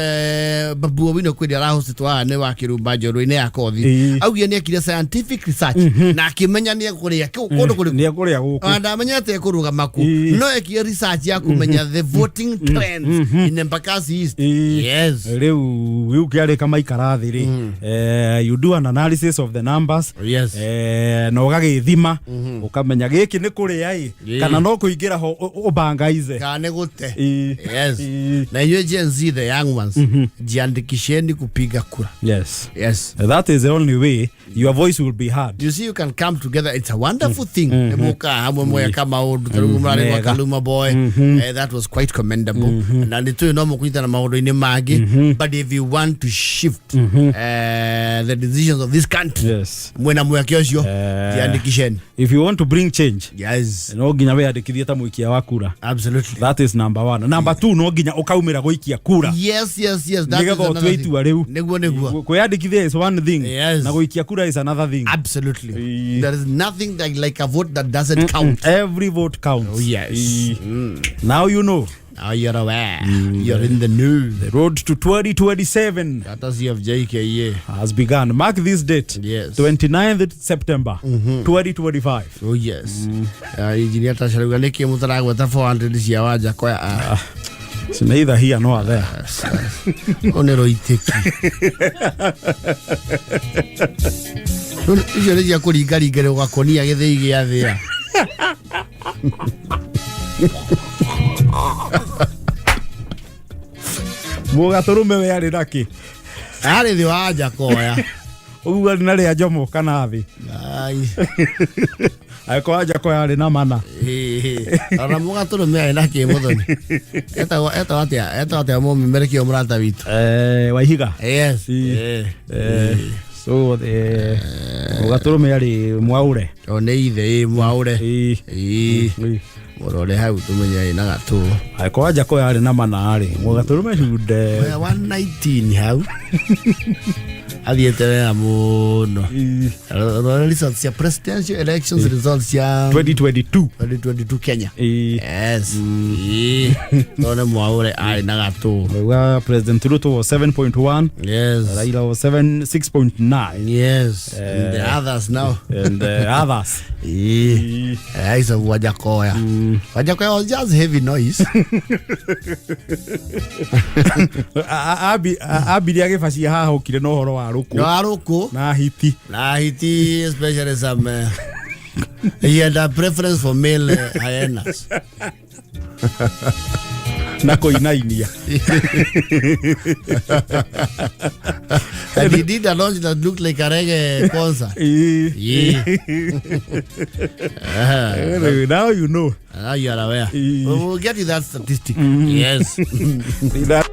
Babu Owino kwĩ arahostĩtwo haha nĩ wa Kĩrumba Njorũ-inĩ ya kothi. Augire nĩ ekire scientific research na akĩmenya nĩ ekũrĩa kũndũ kũrĩkũ. Nĩ ekũrĩa gũkũ. Ona ndamenya atĩ ekũrũgama kũ. No ekire research ya kũmenya the voting trends in Embakasi East. Rĩu kĩarĩka maikara thĩ rĩ, you do an analysis of the numbers, na ũgagĩthima ũkamenya gĩkĩ nĩ kũrĩa ĩ kana no kũingĩra ho ũbangaize. Kana nĩ gũte. Na inyuĩ Gen Z, the young ones, jiandikisheni kupiga kura. That is the only way your voice will be heard. You see, you can come together. It's a wonderful thing. Nĩ mũkaga hamwe mweka maũndũ ta rĩu mũrarĩ gwa Mega. Kaluma Boy. That was quite commendable. Na nĩ tũĩ no mũkũnyitana maũndũ-inĩ mangĩ, but if you want to shift the decisions of this country, mwena mweke ũcio, jiandikisheni. If you want to bring change, no nginya wĩyandĩkithie ta mũikia wa kura. That is number one. Number two, no nginya ũkaumĩra gũikia kura. Yes, that is nĩgetha another ũtue thing. itua rĩu. Nĩguo. Kwĩyandĩkithia is one thing, na gũikia kura is another thing. There is nothing like a vote that doesn't count. Every vote counts. Oh, yes. Now you know. Now you're aware. You're in the know. The road to 2027 Courtesy of JKA. has begun. Mark this date. 29th September 2025. Oh yes. Engineer Tasha nĩkĩ mũtaragweta 400 cia Wanjakoya? Ah, It's neither here nor there. Rũu nĩ rũitĩki. Rũu icio nĩ cia kũringaringĩrwo gakonia gĩthĩi gĩa thĩa. Mũgatũrũme we arĩ nakĩ? Arĩ thĩ wa Wanjakoya. Ũguo arĩ na rĩa Njomo kana thĩ? Ai. Angĩkorwo Wanjakoya arĩ na mana. Ona mũgatũrũme arĩ na kĩ mũthoni. Etagwo atĩa mũmemerekia mũrata witũ? Waihiga. Yes. So mũgatũrũme arĩ mwaũre. O nĩ ithe ĩ mwaũre. Ĩĩ. Ĩĩ. Mũrore hau tũmenye ĩna gatũ. Angĩkorwo Wanjakoya arĩ na mana rĩ, mũgatũrũme should 119 hau athiĩte wega mũno. Rora results cia presidential elections, results cia 2022. 2022 Kenya. Ĩĩ. Yes. Ĩĩ. Tone mwaũre arĩ na gatũ. Wauga President Ruto was 7.1. Raila was 7 6.9. Yes, and the others now. And others. Ĩĩ. Aisa Wajakoya. Wajakoya was just heavy noise. Ambirie agĩbacia haha ũkire na ũhoro wa rũkũ No arũkũ na hiti. Na hiti, especially some he had a preference for male hyenas. Na kũinainia. And he did a launch that looked like a reggae concert. Ĩĩ. Anyway, now you know. Now you are aware. Ĩĩ. We'll get you that statistic. Yes. That